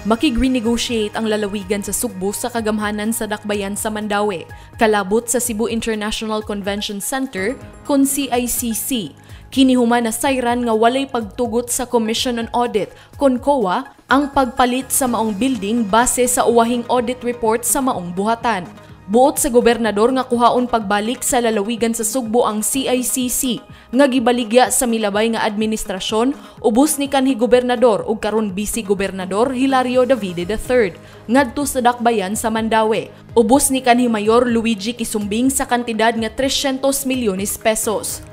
Makig-renegotiate ang lalawigan sa Sugbo sa kagamhanan sa Dakbayan sa Mandaue, kalabot sa Cebu International Convention Center kon CICC. Kini human nasayran nga walay pagtugot sa Commission on Audit kon COA ang pagpalit sa maong building base sa uwahing audit report sa maong buhatan. Buot sa gobernador nga kuhaon pagbalik sa lalawigan sa Sugbo ang CICC nga gibaligya sa milabay nga administrasyon ubos ni kanhi gobernador ug karon bise gobernador Hilario Davide III ngadto sa Dakbayan sa Mandaue ubos ni kanhi Mayor Luigi Quisumbing sa kantidad nga 300 milyones pesos.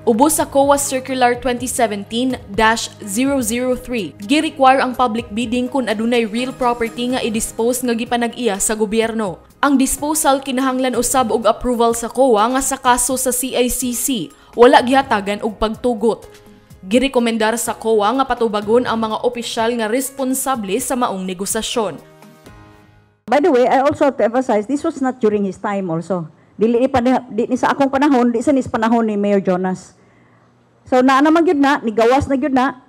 Ubos sa COA Circular 2017-003, gi-require ang public bidding kung adunay real property nga i-dispose nga gipanag-iya sa gobyerno. Ang disposal kinahanglan usab og approval sa COA nga sa kaso sa CICC wala gihatagan og pagtugot. Girekomendar sa COA nga patubagon ang mga opisyal nga responsable sa maong negosasyon. By the way, I also have to emphasize, this was not during his time also. Dili ni, di ni sa akong panahon, di sa ni sa panahon ni Mayor Jonas. So naa naman gyud na, nigawas na gyud na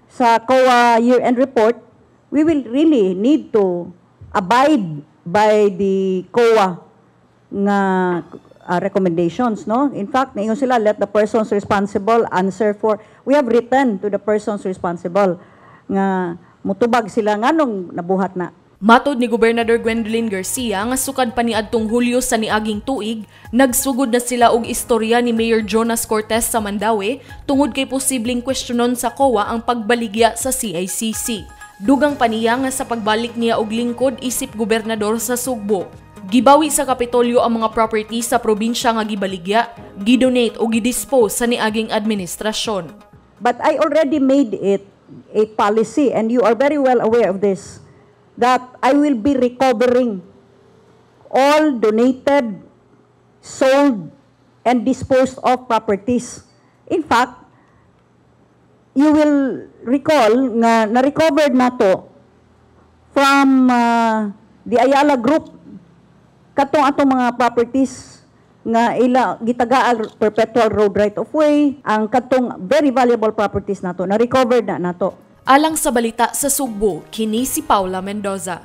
sa COA year-end report, we will really need to abide by the COA nga recommendations, no? In fact, niingon sila, let the persons responsible answer for, we have written to the persons responsible nga mutubag sila nganong nabuhat na. Matod ni Gobernador Gwendolyn Garcia nga sukad pa niadtong Hulyo sa niaging tuig, nagsugod na sila og istorya ni Mayor Jonas Cortes sa Mandaue tungod kay posibleng kwestiyonon sa COA ang pagbaligya sa CICC. Dugang pa niya nga sa pagbalik niya og lingkod isip gobernador sa Sugbo, gibawi sa Kapitolyo ang mga property sa probinsya nga gibaligya, gidonate o gidispose sa niaging administrasyon. But I already made it a policy, and you are very well aware of this, that I will be recovering all donated, sold, and disposed of properties. In fact, you will recall nga na-recovered nato from the Ayala Group katong atong mga properties nga ila gitagaan perpetual road right of way, ang katong very valuable properties nato, na recovered na nato. Alang sa Balita sa Sugbo, kini si Paula Mendoza.